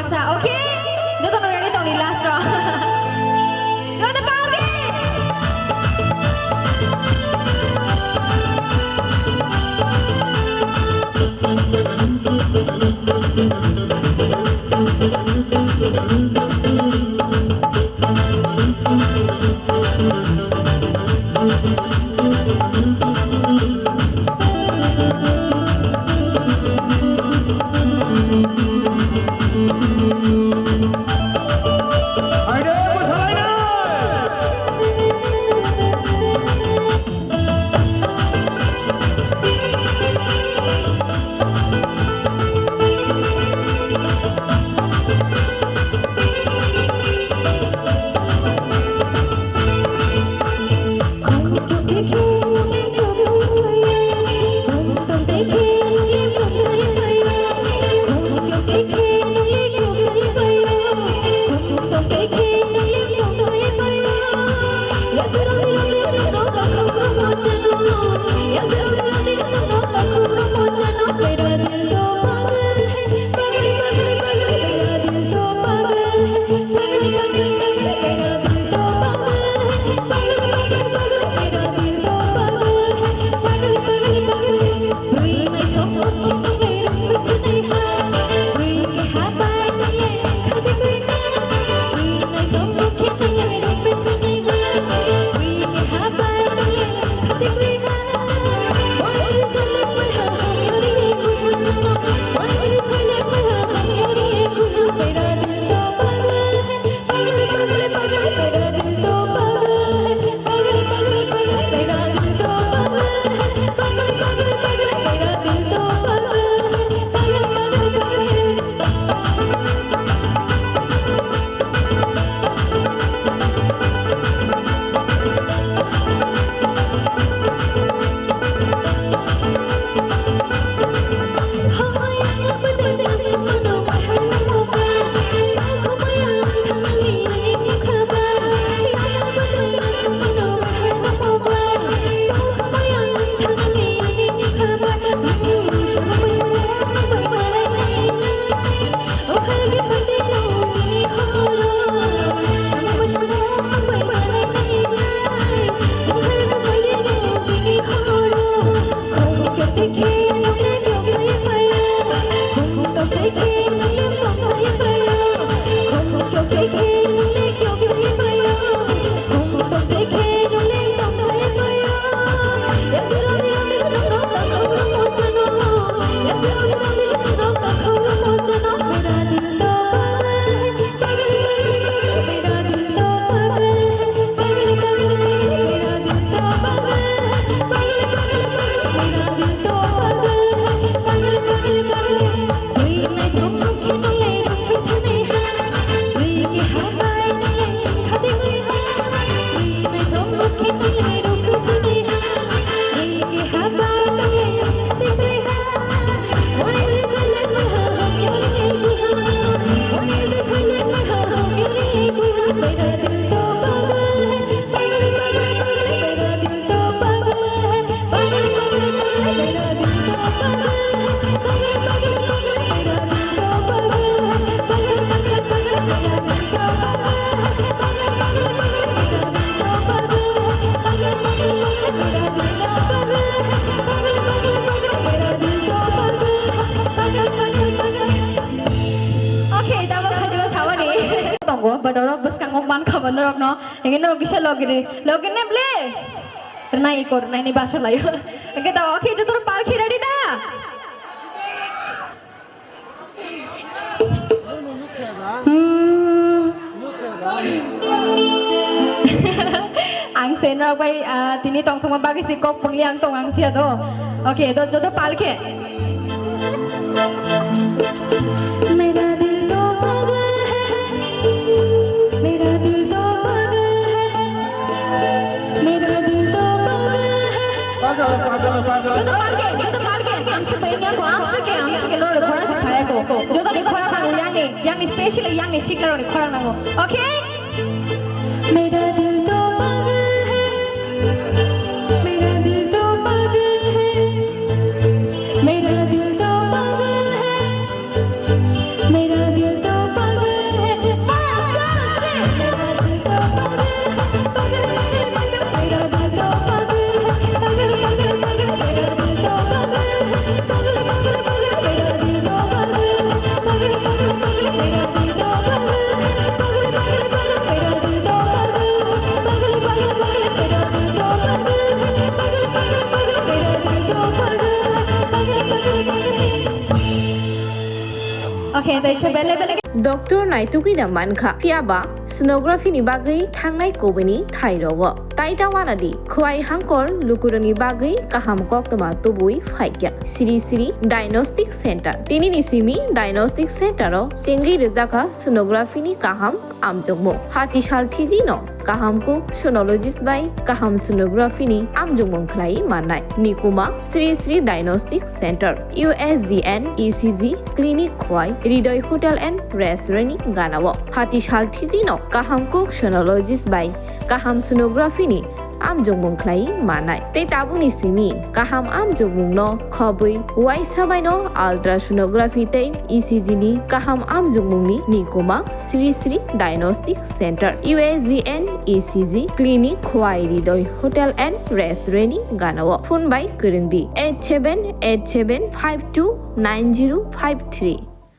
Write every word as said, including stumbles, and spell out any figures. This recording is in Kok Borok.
Sa, okay? Joto no ready tongni last round. Joto party! Okay, tabuk khajibo sabani tongo, but oro bwskango mankha ba norokno. Hingke norok kisa logiri, logiri ne ble? Rwnai iko, rwnai ni baso laio. Hingke tabuk, okay, joto parkhi ready da? Hmm. Ang se norok bai, ah, tini tongthokma bagwi se kok phungli ang tong ang phiya do. Okay, do joto parkhe. मेरा दिल तो पागल है, मेरा दिल तो पागल है, मेरा दिल तो पागल है। Joto parkhe, joto parkhe, ang se bai nya ko, ang se ke, ang se ke, no, khorang se phaya ko. Joto ni khorang nango, yang ni, yang ni specially yang ni singer ni khorang nango. Okay? मेरा दिल तो पागल है, मेरा दिल तो पागल है, मेरा दिल तो पागल है, मेरा दिल तो Khe tei se bele bele khe. Doctor naitugwi da mankha, phiya ba sonography ni bagwi thangnai kubuni thai rogo. Tai ta wana di, khwai hangkor lukurokni bagwi kaham koktwma tubui phaikya. Sri Sri Diagnostic Center. Tini ni simi Diagnostic Center o chengwi rwjakha sonography ni kaham amjokmung. Hati sal thidi no kaham kuk sonologist bai kaham sonography ni amjokmung khlai mannai. Nikuma Sri Sri Diagnostic Center, U S G N E C G clinic khwai Hridoy Hotel and Restaurant ni ganao. Hati sal thidi no kaham kuk sonologist bai kaham sonography ni amjokmung khlai mannai. Tei tabukni simi kaham amjokmung no khobwi uaisa bai no ultrasonography tei E C G ni kaham amjokmung ni nikuma Sri Sri Diagnostic Center, U S G N E C G clinic khwai Hridoy Hotel and Restaurant ni ganao. Phone bai kwrwng di eight seven eight seven five two nine zero five three.